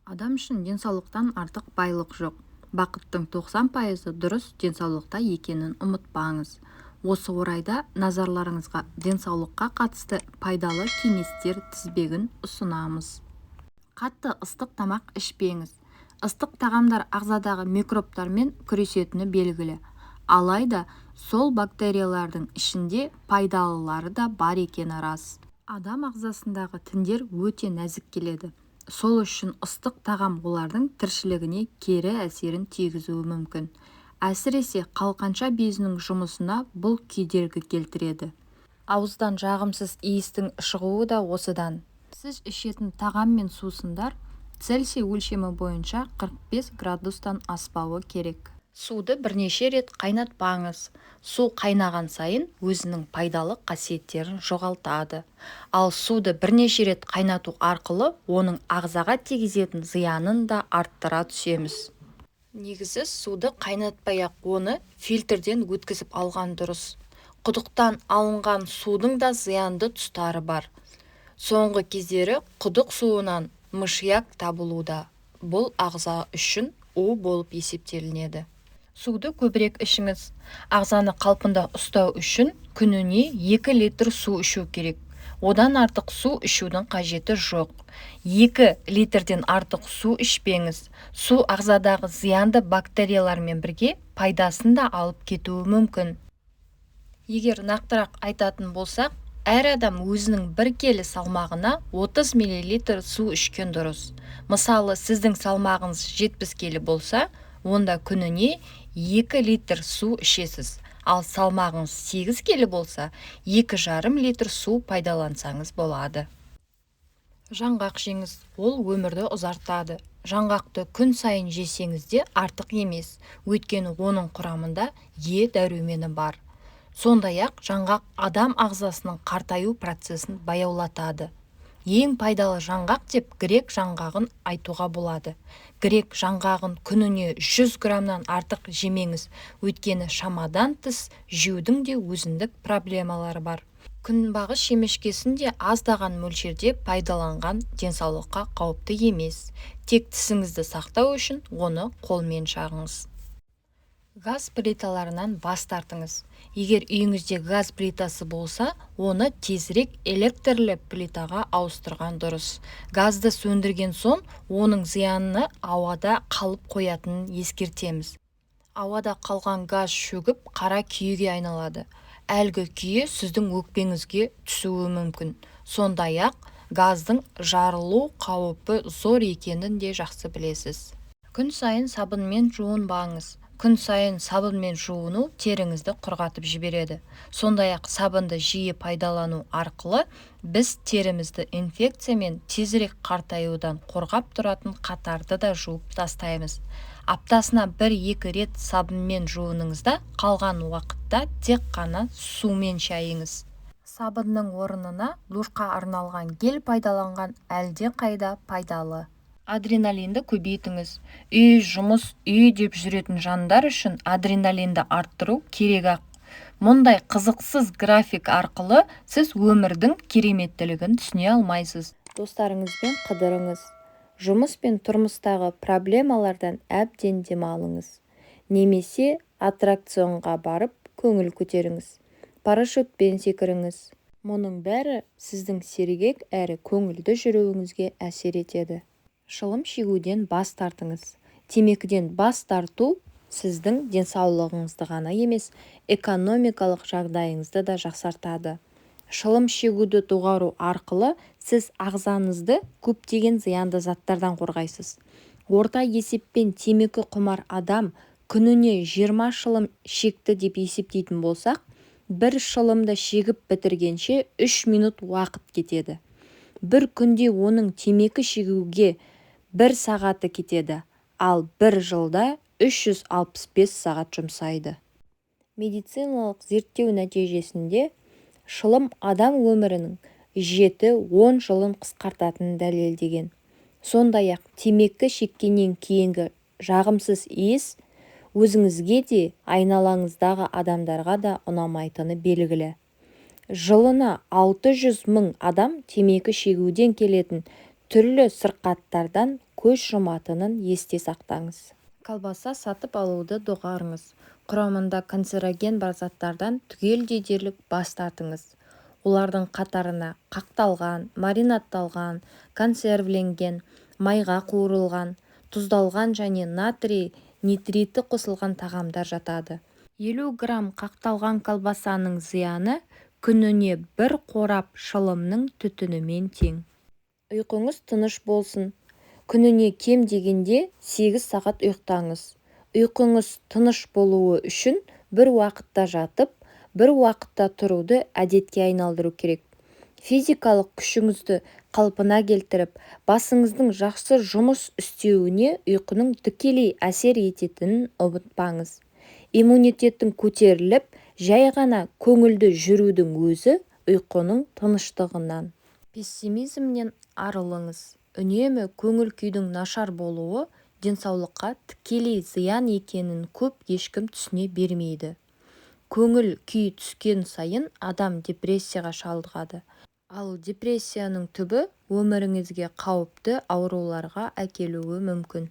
Адам үшін денсаулықтан артық байлық жоқ. Бақыттың 90 пайызы дұрыс денсаулықта екенін ұмытпаңыз. Осы орайда назарларыңызға денсаулыққа қатысты пайдалы кеңестер тізбегін ұсынамыз. Қатты ыстық тамақ ішпеңіз. Ыстық тағамдар ағзадағы микробтармен күресетіні белгілі. Алайда сол бактериялардың ішінде пайдалылары да бар екені рас. Адам ағзасындағы тіндер өте нәзік келеді. Сол үшін ыстық тағам олардың тіршілігіне кері әсерін тигізуі мүмкін. Әсіресе қалқанша безінің жұмысына бұл кедергі келтіреді. Ауыздан жағымсыз иістің шығуы да осыдан. Сіз ішетін тағам мен сусындар Цельсий өлшемі бойынша 45 градустан аспауы керек. Суды бірнеше рет қайнатпаңыз. Су қайнаған сайын өзінің пайдалы қасиеттерін жоғалтады. Ал суды бірнеше рет қайнату арқылы оның ағзаға тигізетін зиянын да арттыра түсеміз. Негізі суды қайнатпай-ақ оны фильтрден өткізіп алған дұрыс. Құдықтан алынған судың да зиянды тұстары бар. Соңғы кездері құдық суынан мышьяк табылуда. Бұл ағза үшін у болып есептелінеді. Суды көбірек ішіңіз. Ағзаны қалпында ұстау үшін күніне 2 литр су ішу керек. Одан артық су ішудің қажеті жоқ. 2 литрден артық су ішпеңіз. Су ағзадағы зиянды бактериялармен бірге пайдасын да алып кетуі мүмкін. Егер нақтырақ айтатын болсақ, әр адам өзінің 1 келі салмағына 30 мл су ішкен дұрыс. Мысалы, сіздің салмағыңыз 70 келі болса, онда күніне 2 литр су ішесіз. Ал салмағыңыз 8 келі болса, 2,5 литр су пайдалансаңыз болады. Жаңғақ жеңіз, ол өмірді ұзартады. Жаңғақты күн сайын жесеңіз де артық емес, өйткені оның құрамында Е дәрумені бар. Сондай-ақ жаңғақ адам ағзасының қартаю процесін баяулатады. Ең пайдалы жаңғақ деп грек жаңғағын айтуға болады. Грек жаңғағын күніне 100 граммнан артық жемеңіз, өйткені шамадан тыс жеудің де өзіндік проблемалары бар. Күнбағыс шемішкесін де аздаған мөлшерде пайдаланған денсаулыққа қауіпті емес. Тек тісіңізді сақтау үшін оны қолмен шағыңыз. Газ плиталарынан бас тартыңыз. Егер үйіңізде газ плитасы болса, оны тезірек электрлі плитаға ауыстырған дұрыс. Газды сөндірген соң оның зияны ауада қалып қоятынын ескертеміз. Ауада қалған газ шөгіп, қара күйеге айналады. Әлгі күйе сіздің өкпеңізге түсуі мүмкін. Сондай-ақ газдың жарылу қаупі зор екенін де жақсы білесіз. Күн сайын сабынмен жуынбаңыз. Күн сайын сабынмен жуыну теріңізді құрғатып жібереді. Сондай-ақ сабынды жиі пайдалану арқылы біз терімізді инфекция мен тезірек қартаюдан қорғап тұратын қатарды да жуып тастаймыз. Аптасына 1-2 рет сабынмен жуыныңыз да, қалған уақытта тек қана сумен шайыңыз. Сабынның орнына душқа арналған гель пайдаланған әлде қайда пайдалы. Адреналинді көбейтіңіз. Үй, жұмыс, үй деп жүретін жандар үшін адреналинді арттыру керек-ақ. Мұндай қызықсыз график арқылы сіз өмірдің кереметтілігін түсіне алмайсыз. Достарыңызбен қыдырыңыз. Жұмыс пен тұрмыстағы проблемалардан әбден демалыңыз. Немесе аттракционға барып көңіл көтеріңіз. Парашютпен секіріңіз. Мұның бәрі сіздің сергек әрі көңілді жүруіңізге әсер етеді. Шылым шегуден бас тартыңыз. Темекіден бас тарту сіздің денсаулығыңызды ғана емес, экономикалық жағдайыңызды да жақсартады. Шылым шегуді доғару арқылы сіз ағзаңызды көптеген зиянды заттардан қорғайсыз. Орта есеппен темекі құмар адам күніне 20 шылым шекті деп есептейтін болсақ, бір шылымды шегіп бітіргенше 3 минут уақыт кетеді. Бір күнде оның темекі шегуге 1 сағаты кетеді, ал бір жылда 365 сағат жұмсайды. Медициналық зерттеу нәтижесінде шылым адам өмірінің 7-10 жылын қысқартатынын дәлелдеген. Сондай-ақ темекі шеккеннен кейінгі жағымсыз иіс өзіңізге де, айналаңыздағы адамдарға да ұнамайтыны белгілі. Жылына 600 мың адам темекі шегуден келетін түрлі сырқаттардан Көз жұматынын есте сақтаңыз. Колбаса сатып алуды доғарыңыз. Құрамында канцероген бар заттардан түгелдей дерлік бас тартыңыз. Олардың қатарына қақталған, маринадталған, консервіленген, майға қуырылған, тұздалған және натрий нитриті қосылған тағамдар жатады. 50 грамм қақталған колбасаның зияны күніне бір қорап шылымның түтінімен тең. Ұйқыңыз тыныш болсын. Күніне кем дегенде 8 сағат ұйықтаңыз. Ұйқыңыз тыныш болуы үшін бір уақытта жатып, бір уақытта тұруды әдетке айналдыру керек. Физикалық күшіңізді қалпына келтіріп, басыңыздың жақсы жұмыс істеуіне ұйқының тікелей әсер ететінін ұмытпаңыз. Иммунитеттің көтеріліп, жай ғана көңілді жүрудің өзі ұйқының тыныштығынан. Пессимизмнен арылыңыз. Үнемі көңіл-күйдің нашар болуы денсаулыққа тікелей зиян екенін көп ешкім түсіне бермейді. Көңіл күй түскен сайын адам депрессияға шалдығады. Ал депрессияның түбі өміріңізге қауіпті ауруларға әкелуі мүмкін.